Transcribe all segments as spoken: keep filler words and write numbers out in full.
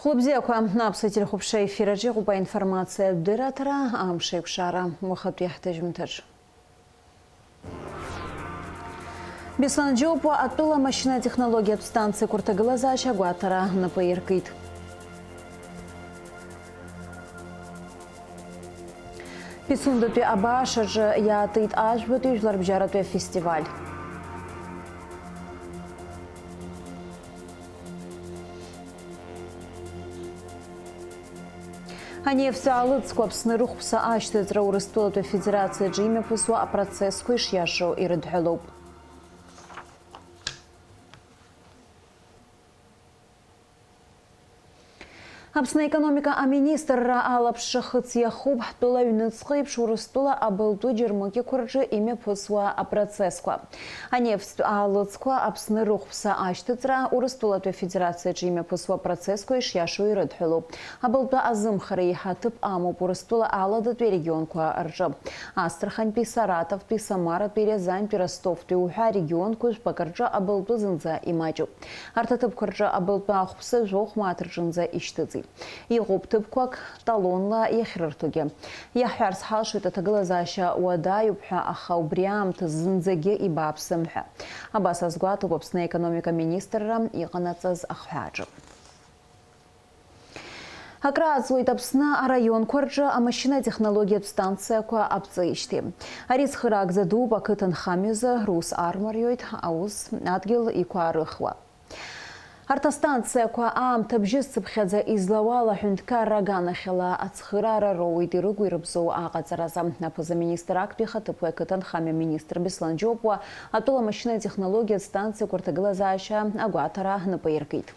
Хәлыбзиақәа, аԥсуа телехәаԥшра ефир аҿы иҟоуп аинформациатә дырраҭара, амш еиқәшара, уахатәи ҳҭыжьымҭаҿ. Беслан Џьопуа атәыла машьынатехнологиатә станциақәа рҭагылазаашьа агәаҭара напы аиркит. Пицундатәи абааш аҿы иаатит ажәбатәи жәларбжьаратәи афестиваль. Анефтә аалыҵқәа Аԥсны рыхәԥса ашьҭыҵра Урыстәылатәи Афедерациаҿы имҩаԥысуа апроцессқәа ишиашоу ирыдҳәалоуп. Аԥсны аекономика аминистрра алаԥшра хыҵ иахуп ҳтәыла аҩныҵҟа еиԥш Урыстәыла абылтәы џьармыкьақәа рҿы имҩаԥысуа апроцессқәа. Анефтә аалыҵқәа Аԥсны рыхәԥса ашьҭыҵра Урыстәылатәи Афедерациаҿы имҩаԥысуа апроцессқәа ишиашоу ирыдҳәалоуп. Абылтәы азымхара еиҳа аҭыԥ амоуп Урыстәыла аладатәи арегионқәа рҿы. Астрахантәи, Саратовтәи, Самаратәи, Рязантәи, Ростовтәи уҳәа арегионқәа жәпак рҿы абылтәы зынӡа имаҷуп. Арҭ аҭыԥқәа рҿы абылтәы ахәԥса жәохә мааҭ рҿынӡа ишьҭыҵит. Иҟоуп ҭыԥқәак талонла иахьрырҭогьы. Иаҳҳәарц ҳалшоит, аҭагылазаашьа уадаҩуп ҳәа, аха убри аамҭазы зынӡагьы ибааԥсым ҳәа. Абас азгәаҭоуп Аԥсны аекономика министрра иҟанаҵаз ахҳәааҿы. Акрааҵуеит Аԥсны араионқәа рҿы амашьынатехнологиатә станциақәа аԥҵеижьҭеи. Ари цхыраагӡа дууп, ақыҭанхамҩазы рус армариоит, аус адгьыл иқәаарыхуа. Арҭ астанциақәа аамҭа бжьызцыԥхьаӡа излауала аҳәынҭқарра аганахьала ацхыраара роуеит ирыгу-ирыбзоу аҟаҵаразы. Аԥыза-министр актәи ихаҭыԥуаҩ, ақыҭанхамҩа министр Беслан Џьопуа атәыла амашьынатехнологиатә станциақәа рҭагылазаашьа агәаҭара напы аиркит.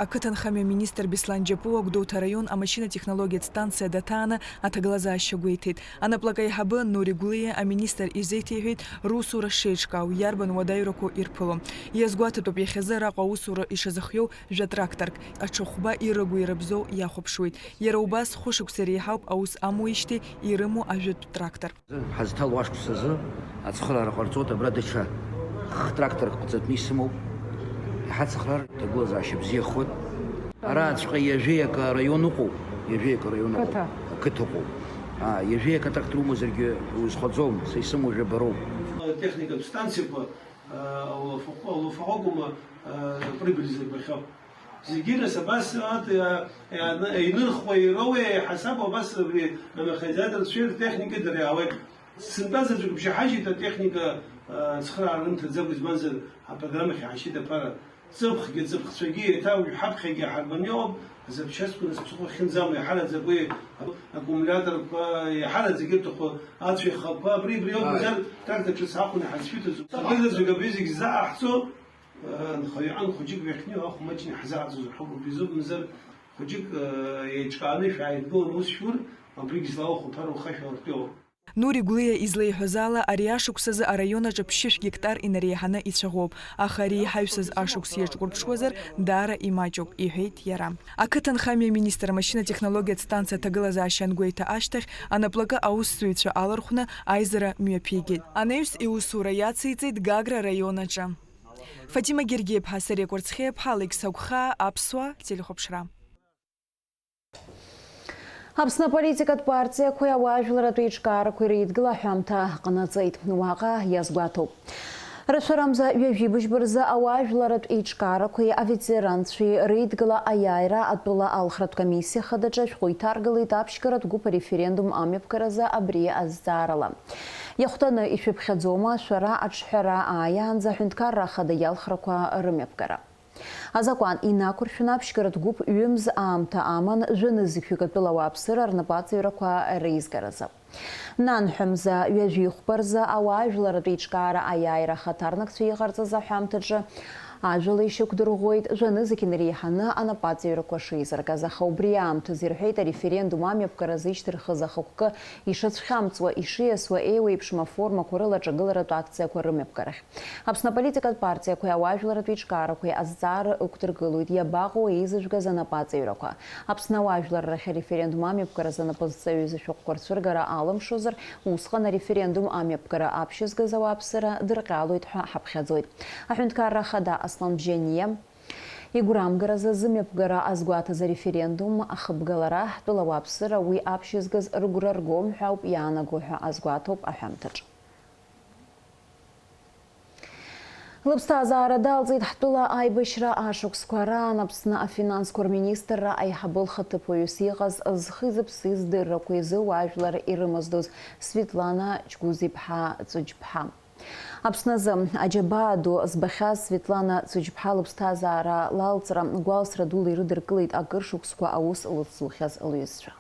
Ақыҭанхамҩа министр Беслан Џьопуа Гәдоуҭа араион амашьынатехнологиатә станциа даҭааны аҭагылазаашьа гәеиҭеит. Анаплак аиҳабы Нури Гәлиа аминистр изеиҭеиҳәеит русура шеиҿкаау, иарбан уадаҩрақәоу ирԥыло. Иазгәаҭатәуп, иахьазы араҟа аусура ишазыхиоу жәа-тракторк, аҽы хәба ирыгу-ирыбзоу иахәаԥшуеит. Иара убас хәышықәса реиҳауп аус амуижьҭеи ирымоу ажәытә трактор. Ҳазҭало ашықәсазы ацхыраара ҟарҵоит, абра даҽа х-, тракторк ҟаҵатәны исымоуп. Иҳацхраар, ҭагылазаашьа бзиахоит. Араҵәҟьа ҩажәеи акы араион ыҟоуп, ҩажәеи акы араион ыҟоуп. Қыҭа. Ақыҭа ыҟоуп. Аа, ҩажәеи акы атрактор умазаргьы узхәаӡом, са исымоу жәабароуп. Атехникатә станциақәа, аа, ауалафахәы-, ауалафахәы акәым, аа, априбыль зырбахьоу. Зегьы нас абас ат-, а-, а-, инырхуа ироуеи ҳасаб абас абри амеханизаторцәеи ртехникеи дара иаауеит. Сынтәа заҵәык бжьаҳажьит атехника, а, цхыраара рымҭаӡакәа, избанзар, апрограммахь иаашьеит аԥара. Ҵыԥхгьы ҵыԥхцәагьы еиҭа уажә ҳаԥхьагьы иҳарбаны иҟоуп, азапчастьқәа нас ԥсыхәа ахьынӡамоу иаҳараӡак уи аккумуляторқәа, иаҳараӡак ирҭаху ацәеихақәа, абри, абри ауп, ааи, мазар, трактор ҿыц аахәаны ҳазшәыҭаӡом. Абри заҵәык абри зегь ззааҳҵо, Нхаҩы иҟан хәыҷык ҩахьнеиуа ахә маҷны иаҳзааӡозар ҳәа акәымкәа изакәымзар, хәыҷык, э, еиҿкааны шәааидгылан аус шәур, абригь злаухәо ԥара ухашәалартә иҟоуп. Нури Гәлиа излеиҳәаз ала, ари ашықәсазы араион аҿы ԥшьышә гектар инареиҳаны ицәаӷәоуп, аха ари иҳаҩсыз ашықәс иаҿкәырԥшуазар, даара имаҷуп, иҳәеит иара. Ақыҭанхамҩа министр амашьынатехнологиатә станциа аҭагылазаашьа ангәеиҭа ашьҭахь, анаплакы аусзуҩцәа алархәны аизара мҩаԥигеит. Анаҩс иусура иациҵеит Гагра араион аҿы. Фатима Гергиеԥҳа, Сариа Кәарцхиаԥҳа, Алекс Агәхаа, Аԥсуа телехәаԥшра. Аԥсны аполитикатә партиақәеи ауаажәларратә еиҿкаарақәеи реидгыла аҳәамҭа ҟанаҵеит. Уаҟа иазгәаҭоуп. Рашәарамза ҩажәи быжьба рзы ауаажәларратә еиҿкаарақәеи аветеранцәеи реидгыла аиааира атәыла алхратә комиссиа хадаҿы ашәҟәы иҭаргалеит аԥшьгаратә гәыԥ ареферендум амҩаԥгаразы абри азҵаарала. Иахәҭаны ишәыԥхьаӡома шәара аҿҳәара ааиаанӡа аҳәынҭқарра ахада иалхрақәа рымҩаԥгара? Азакәан инақәыршәаны аԥшьгаратә гәыԥ ҩымз аамҭа аман, жәанызқьҩык атәыла ауааԥсыра рнапаҵаҩрақәа реизгаразы. Нанҳәа мза ҩажәи хәба рзы ауаажәларратә еиҿкаара аиааира ахаҭарнакцәа иҟарҵаз аҳәамҭаҿы ажәала ишьақәдырӷәӷәеит, жәанызқь инареиҳаны анапаҵаҩрақәа шеизыргаз, аха убри аамҭазы ирҳәеит ареферендум амҩаԥгаразы ишьҭырхыз ахықәкы ишацәхьамҵуа, ишиасуа еиуеиԥшым аформақәа рыла аҿагыларатә акциақәа рымҩаԥгарахь. Аԥсны аполитикатә партиақәеи ауаажәларратә еиҿкаарақәеи азҵаара ықәдыргылоит, иабаҟоу еизыжәгаз анапаҵаҩрақәа? Аԥсны ауаажәлар рахь ареферендум амҩаԥгаразы анапазҵаҩыз ашәҟәқәа рцәыргара алымшозар, усҟан ареферендум амҩаԥгара аԥшьызгаз ауааԥсыра дырҟьалоит ҳәа ҳаԥхьаӡоит. Аҳәынҭқарра ахада Аслан Бжьаниа Игәрамгаразы зымҩаԥгара азгәаҭаз ареферендум ахыбгалара, ҳтәыла ауааԥсыра уи аԥшьызгаз рыгәра ргом ҳәа ауп иаанаго ҳәа азгәаҭоуп аҳәамҭаҿ. Лыԥсҭазаара далҵит ҳтәыла аибашьра ашықәсқәа раан Аԥсны афинансқәа рминистрра аиҳабы лхаҭыԥуаҩыс иҟаз, зхи-зыԥси здыррақәеи зыуаажәлар ирымаздоз Светлана Ҷгәыз-иԥҳа Цәыџьԥҳа. Аԥсны азы аџьабаа ду збахьаз Светлана Цәыџьԥҳа лыԥсҭазаара лалҵра гәалсра дула ирыдыркылеит акыр шықәсқәа аус лыцлухьаз лҩызцәа.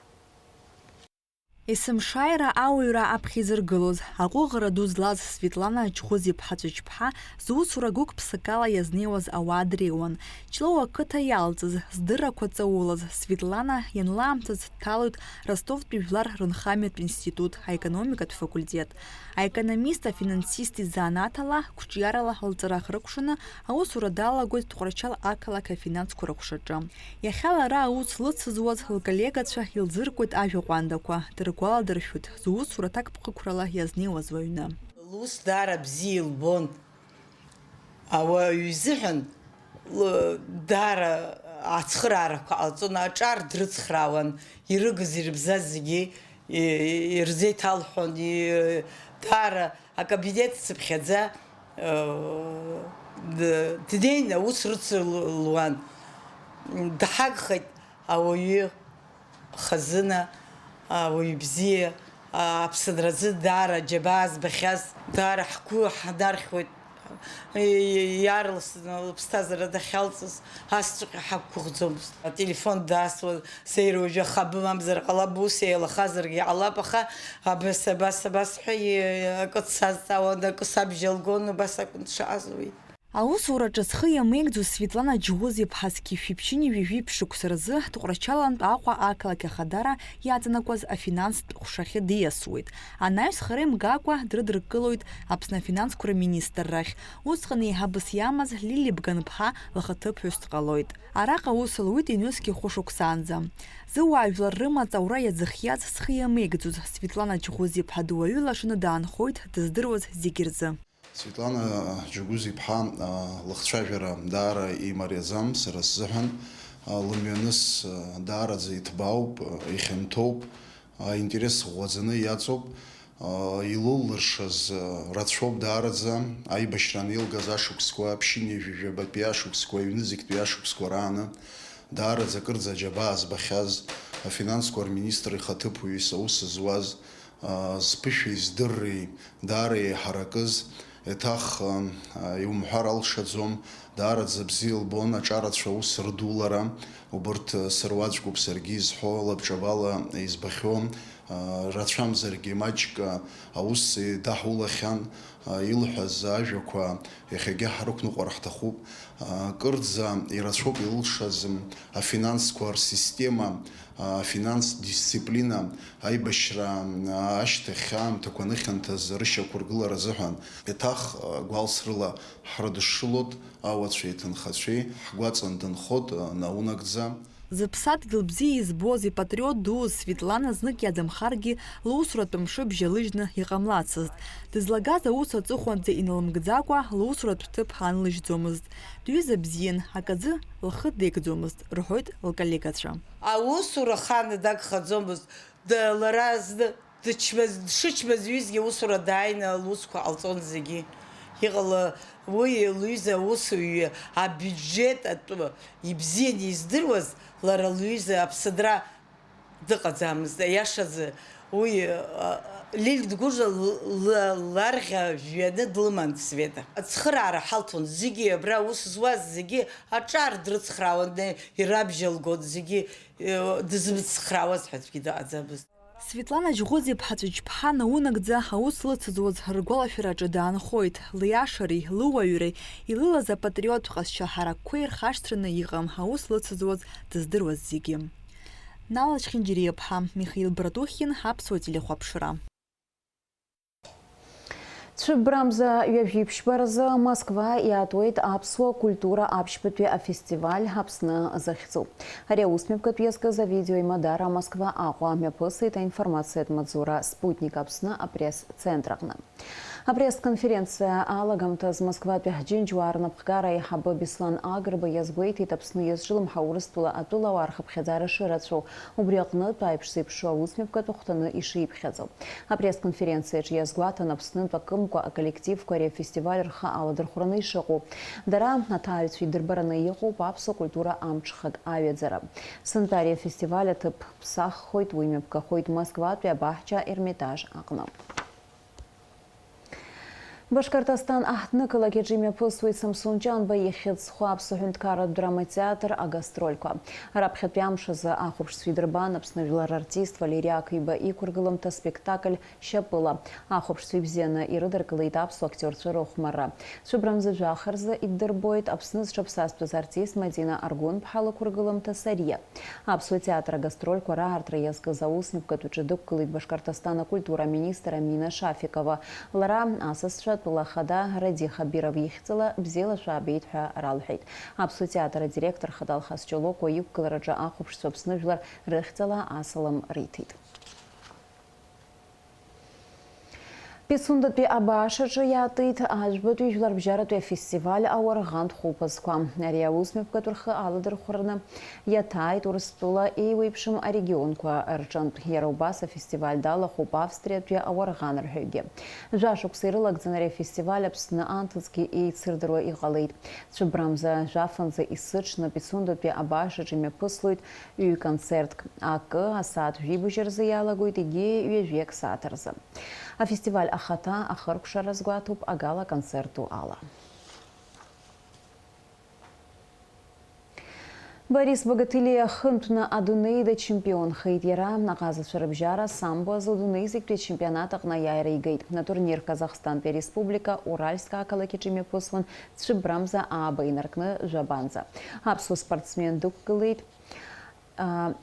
Есымшааира ауаҩра аԥхьа изыргылоз, аҟәыӷара ду злаз Светлана Ҷгәыз-иԥҳа Цәыџьԥҳа зусура гәык-ԥсыкала иазнеиуаз ауаа дреиуан. Ҷлоу ақыҭа иалҵыз, здыррақәа ҵаулаз Светлана ианлаамҭаз дҭалоит Ростовтәи жәлар рынхамҩатә институт аекономикатә факультет. Аекономист, афинансист изанааҭ ала, қәҿиарала лҵара ахрыкәшаны аусура далагоит Тҟәарчал ақалақь афинансқәа рыҟәшаҿы. Иахьа лара аус лыцызуаз лколлегацәа илзыркуеит ажәа ҟәандақәа, дыргәаладыршәоит зусура ҭакԥхықәрала иазнеиуаз уаҩны. Лус даара бзиа илбон. Ауаҩы изыҳәан, л-, даара ацхыраарақәа ҟалҵон, аҿар дрыцхраауан, ирыгыз, ирыбзаз зегьы и-, ирзеиҭалҳәон, и-, даара акабинет цыԥхьаӡа, э, д-, днеин аус рыцлуан. Даҳагхеит ауаҩы. Хазына, ауаҩ бзиа, аԥсынразы даара џьабаа збахьаз, даара ҳгәы ҳнархьуеит. Иаарласны лыԥсҭазаара дахьалҵыз асҵәҟьа ҳақәгәыӷӡомызт. Ателефон дасуан, сеира уажәы ахабы мамзар ҟалап, ус еилахазаргьы ҟалап, аха абас, абас, абас ҳәа акы дсазҵаауан, акы сабжьалгон, убас акәын дшааз уи. Аусураҿы зхы иамеигӡоз Светлана Џьгәыз-иԥҳа зқьи жәшәи ԥшьынҩажәи жәиԥшь шықәса рзы Тҟәарчалантә Аҟәа ақалақь ахадара иаҵанакуаз афинанстә ҟәшахьы диасуеит. Анаҩс хара имгакәа дрыдыркылоит Аԥсны афинансқәа рминистррахь. Усҟан еиҳабыс иамаз Лили Бганԥҳа лхаҭыԥҳәыс дҟалоит. Араҟа аус луит ҩнызқьи хәышықәсаанӡа. Зыуаажәлар рымаҵ аура иазыхиаз зхы иамеигӡоз Светлана Џьгәыз-иԥҳа дуаҩы лашаны даанхоит дыздыруаз зегьы рзы. Светлана Џьгәыз-иԥҳа, а, лыхцәажәара даара имариаӡам сара сзыҳәан. А, лымҩаныс, а, даараӡа иҭбаауп, а, ихьанҭоуп, а, интерес ӷәӷәаӡаны иаҵоуп. А, илыллыршаз, а, рацәоуп даараӡа. Аибашьра анеилгаз ашықәсқәа, ԥшьынҩажәи жәабатәи ашықәсқәа, ҩнызқьтәи ашықәсқәа рааны, даараӡа акырӡа аџьабаа збахьаз, афинансқәа рминистр ихаҭыԥуаҩыс аус зуаз, а, зԥышәеи здырреи даара еиҳаракыз, еиҭах, а, иумҳәар алшаӡом, даараӡа бзиа илбон, аҿарацәа аус рдулара, убырҭ, а, сыруаӡәкуп саргьы изҳәо, лабҿабала избахьоу, а, рацәамзаргьы маҷк, а, аус идаҳулахьан, а, илҳәаз ажәақәа иахьагьы ҳрықәныҟәар ҳҭахуп. А, кырӡа ирацәоуп илылшаз, м, афинансқәа рсистема, а, афинанстә дисциплина, аибашьра, м, ашьҭахь аамҭақәа аныхьанҭаз рышьақәыргылара азыҳәан. Еиҭах, а, гәалсрыла ҳрыдышшылоит ауацәеи аҭынхацәеи, ҳгәаҵан дынхоит, а, наунагӡа. Зыԥсадгьыл бзиа избоз, ипатриот дуз Светлана знык иаӡамхаргьы, лусуратә мшыбжь алыжьны иҟамлацызт. Дызлагаз аус аҵыхәанӡа иналымгӡакәа, лусуратә ҭыԥ аанлыжьӡомызт. Дҩыза бзиан, аказы лхы деигӡомызт, рҳәоит лколлегацәа. Аусура ахаан дагхаӡомызт, д-, лара зны дычмаз-, дшычмазаҩызгьы аусура дааины лусқәа ҟалҵон зегьы. Иҟала уи лҩыза аусуҩы абиуџьет атәы ибзианы издыруаз, лара лҩыза аԥсадра дыҟаӡамызт, аиашазы, уи, а, Лиль Дгәыжа л-, л-, ларӷьа жәҩаны длыман Света. Ацхыраара ҳалҭон зегьы, абра аус зуаз зегьы аҿар дрыцхраауан, ирабжьалгон зегьы, э, дызмыцхраауаз ҳәа аӡәгьы дыҟаӡамызт. Светлана Џьгәыз-иԥҳа Цәыџьԥҳа наунагӡа аус лыцызуаз ргәалашәараҿы даанхоит, лиашареи, лыуаҩреи, илылаз апатриоттә ҟазшьа ҳаракқәеи рхашҭраны иҟам аус лыцызуаз дыздыруаз зегьы. Нала Чхинџьириаԥҳа, Михаил Братухин, Аԥсуа телехәаԥшра. Цәыббрамза ҩажәи ԥшьба рзы Москва иаатуеит аԥсуа культура аԥшьбатәи афестиваль Аԥсны захьӡу. Ари аусмҩаԥгатә иазкыз авидео имадара Москва Аҟәа мҩаԥысит аинформациатә маҵзура Спутник Аԥсны апресс-центр аҟны. Апресс-конференциа алагамҭаз Москватәи ҳџьынџьуаа рнапхгара аиҳабы Беслан Агрба иазгәеиҭеит Аԥсны иазҿлымҳау Урыстәыла атәылауаа рхыԥхьаӡара шырацәоу, убри аҟнытә аиԥш зеиԥшу аусмҩаԥгатә ахәҭаны ишиԥхьаӡо. Апресс-конференциаҿы иазгәаҭан Аԥснынтә акымкәа аколлективқәа ари афестиваль рхы аладырхәраны ишыҟоу. Дара аҭааҩцәа идырбараны иҟоуп аԥсуа культура амҽхак аҩаӡара. Сынтәа ари афестиваль аҭыԥ ԥсаххоит, уи мҩаԥгахоит Москватәи абаҳча Ермитаж аҟны. Башкортостан аҳҭнықалақь аҿы имҩаԥысуеит Самсон Ҷанба ихьӡ зху аԥсуа ҳәынҭқарратә драматеатр агастрольқәа. Раԥхьатәи амш азы ахәаԥшцәа идырбан Аԥсны жәлар артист Валери Ақиба иқәыргыламҭа спектакль Шьапыла. Ахәаԥшцәа ибзианы ирыдыркылеит аԥсуа актиорцәа рыхәмарра. Цәыббрамза жәаха рзы иддырбоит Аԥсны зҽаԥсазтәыз артист Мадина Аргәынԥҳа лықәыргыламҭа Сариа. Аԥсуа театр агастрольқәа раартра иазкыз аусмҩаԥгатә аҿы дықәгылеит Башкортостан акультура аминистр Амина Шафикова. Лара асасцәа атәыла ахада Ради Хабиров ихьӡала бзиала шәаабеит ҳәа ралҳәеит. Аԥсуа театр адиректор Хадал Хасчолокуа иқәгылараҿы ахәаԥшцәа Аԥсны жәлар рыхьӡала асалам риҭеит. Пицундатәи абаашаҿы иаатит ажәбатәи жәларбжьаратәи афестиваль ауарӷантә хәылԥазқәа. Ари аусмҩаԥгатә рхы аладырхәраны иаҭааит Урыстәыла еиуеиԥшым арегионқәа рҿынтә. Иара убас афестиваль далахәуп Австриатәи ауарӷанрҳәаҩгьы. Жәашықәса ирылагӡан ари афестиваль Аԥсны анҭыҵгьы еицырдыруа иҟалеит. Цәыббрамза жәафанӡа исыҽны Пицундатәи абаашаҿы имҩаԥыслоит ҩ-концертк, акы, асааҭ жәибжь рзы иалагоит, егьи ҩажәи акы сааҭ рзы. Афестиваль ахаҭа ахыркәшара азгәаҭоуп агала-концерт ду ала. Борис Богатылиа хынтәны адунеи дачемпионхеит. Иара аҟазацәа рыбжьара самбо азы адунеи зегьтәи ачемпионат аҟны аиааира игеит. Атурнир Казахстантәи ареспублика Уральск ақалақь аҿы имҩаԥысуан цәыббрамза ааба инаркны жәабанӡа. Аԥсуа спортсмен дықәгылеит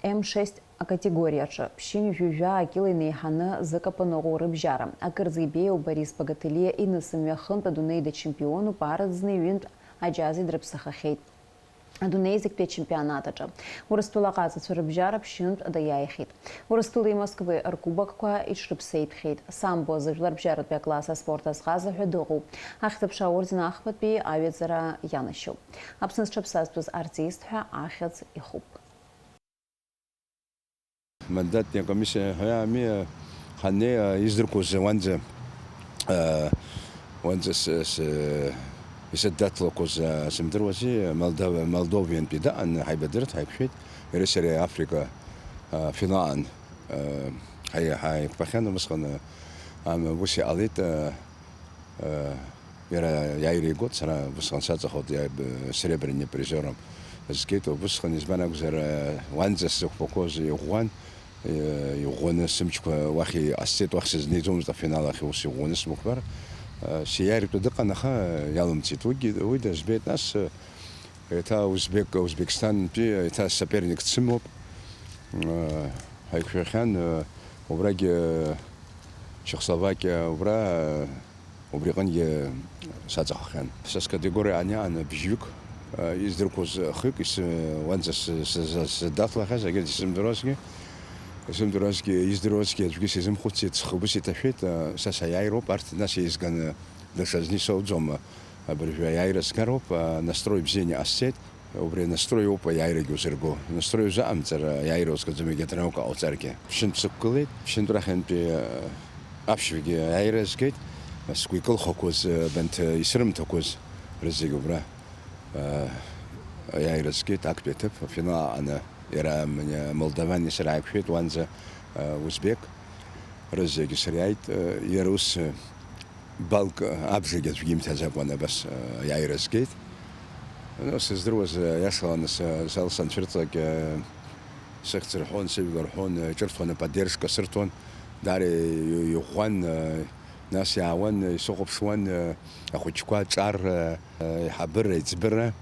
М шесть акатегориаҿы, ԥшьынҩажәи жәаа кьыла инеиҳаны зыкапан ыҟоу рыбжьара. Акырӡа ибеиоу Борис Богатылиа инысымҩа хынтә адунеи дачемпионуп, аараӡны ҩынтә аџьази дрыԥсахахьеит адунеи зегьтәи ачемпионат аҿы. Урыстәыла аҟазацәа рыбжьара ԥшьынтә даиааихьеит. Урыстәылеи Москвеи ркубокқәа иҽрыԥсеитәхьеит. Самбо азы жәларбжьаратәи акласс аспорт азҟаза ҳәа дыҟоуп. Ахьӡ-аԥша аорден ахԥатәи аҩаӡара ианашьоуп. Аԥсны зҽаԥсазтәыз артист ҳәа ахьӡ ихуп. Мандатни акомиссиа ҳәа ами, ҳаннеи, издырқәоз уанӡа, уанӡа с-, с-, исыддаҭлақәоз, сымдыруази, Молдов-, Молдовиантәи даан, ҳаибадырт, ҳаиқәшәеит, иареи сареи Африка, финалан, ҳаи-, ҳаиқәԥахьан, усҟан, ам, ус иҟалеит, Иара иааира игоит, сара усҟан саҵахоит, иа-, б-, серебряный призером згеит, убысҟан, избан акәзар, уанӡа сзықәԥақәоз иӷәӷәан, иӷәӷәаны сымчқәа уахь иҟасҵеит, уахь сызнеиӡомызт, афинал ахь ус иӷәӷәаны смықәлар. Сиааиртәы дыҟан, аха иалымҵит. Уигьы, уи дызбеит, нас, еиҭа Узбек, Узбекистантәи еиҭа соперник дсымоуп. Ҳаиқәшәахьан, убрагьы Чехословакиа, убра, убри аҟынгьы саҵахахьан. Са скатегориа аниаан бжьҩык, издырқәоз хҩык, ис-, уанӡа с-, с-, с-, сдаҭлахьаз, егьырҭ исымдыруазгьы, исымдыруазгьы, издыруазгьы аӡәгьы сизымхәыцит, схы убыс иҭашәеит, са саиааироуп, арҭ нас еизганы даҽазны исоуӡом, абыржәы аиааира сгароуп, настрои бзианы иҟасҵеит. Убри анастрои ауп аиааирагьы узырго. Анастрои узаҟамҵар, аиааира узгаӡом, егьа дранаука ҟауҵаргьы. Ԥшьынтә сықәгылеит, ԥшьынтә рахьынтәи, э, аԥшьбагьы аиааира азгеит, сгәы икылхақәоз, э, банҭ, э, исрымҭақәоз рызегь убра, э, аиааира азгеит, актәи аҭыԥ, афинал аҟаны иара, м, э, Молдавани сара ҳаиқәшәеит, уанӡа, э, узбек рызегь сара иааит, э, иара ус, э, балк абжагь аӡәгьы имҭаӡакәан абас, э, аиааира згеит. Ну, сыздыруаз, э, иашаланы са-, сал санцәырҵлак, э, сыхьӡ рҳәон, сыжәла рҳәон, э, ҿырҭуан, аподдержка сырҭон, даара и-, иӷәӷәан, э, нас иаауан, э, исыхәаԥшуан, э, ахәыҷқәа, Ҿар, э, э, аиҳабыра, аиҵбыра.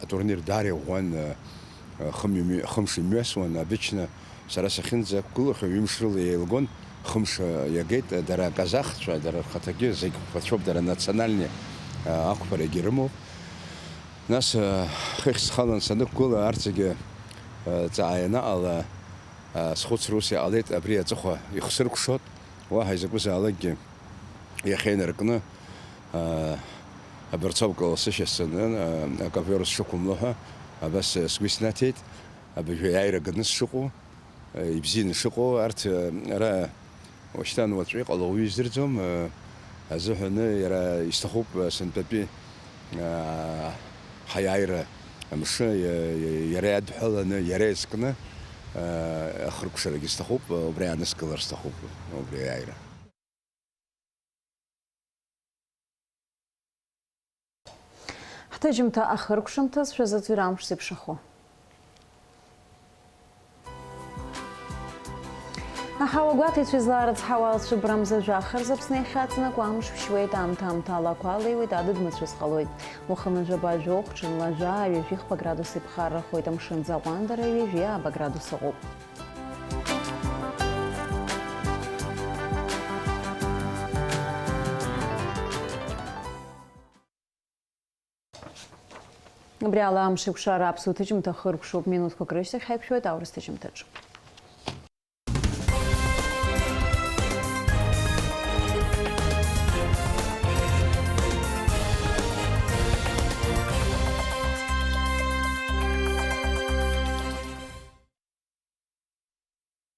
Атурнир даара иӷәӷәан, э, э, хымҩ-, хымш имҩасуан, обычно Сара сахьынӡақәгылахьоу ҩымш рыла еилгон, хымш иагеит, дара аказахцәа, дара рхаҭагьы зегь қәԥацәоуп, дара национальный, а, ақәԥарагьы рымоуп. Нас, а, хыхь схалан санықәгыла, арҭ зегьы, а, ҵаа ианаҟала, а, схәыцра ус иҟалеит, абри аҵыхәа ихсыркәшоит, уаҳа изакәызаалакгьы. иахьа инаркны, аа, абарцовка ласышьа сцаны, аа, аковер сшықәымло ҳәа, абас сгәы иснаҭеит, абыржәы аиааира ганы сшыҟоу, ибзианы шыҟоу, арҭ, ара уашьҭан уаҵәы иҟало уаҩы издырӡом, азыҳәаны иара исҭахуп, сынтәатәи, аа, ҳаиааира амшы, иа-, иа-, иара иадҳәаланы, иара иазкны, аа, ахыркәшарагьы сҭахуп, убри ааныскылар сҭахуп, убри аиааира. Ҳҭыжьымҭа ахыркәшамҭаз шәазыӡырҩ амш зеиԥшрахо. Аҳауагәаҭаҩцәа излаарыцҳауа алҵшәа брамза жәаха рзы Аԥсны иахьаҵанакуа амш ԥшьуеит, аамҭа-аамҭала ақәа алеиуеит, адыд мацәыс ҟалоит. Уахынла жәаба жәохә, ҽынла жәаа, ҩажәихԥа градус иԥхаррахоит, амшын аӡы аҟәандара ҩажәи ааба градус ыҟоуп. Абри ала амш еиқәшара аԥсуа ҭыжьымҭа хыркәшоуп. Минуҭқәак рышьҭахь ҳаиқәшәоит аурыс ҭыжьымҭаҿы.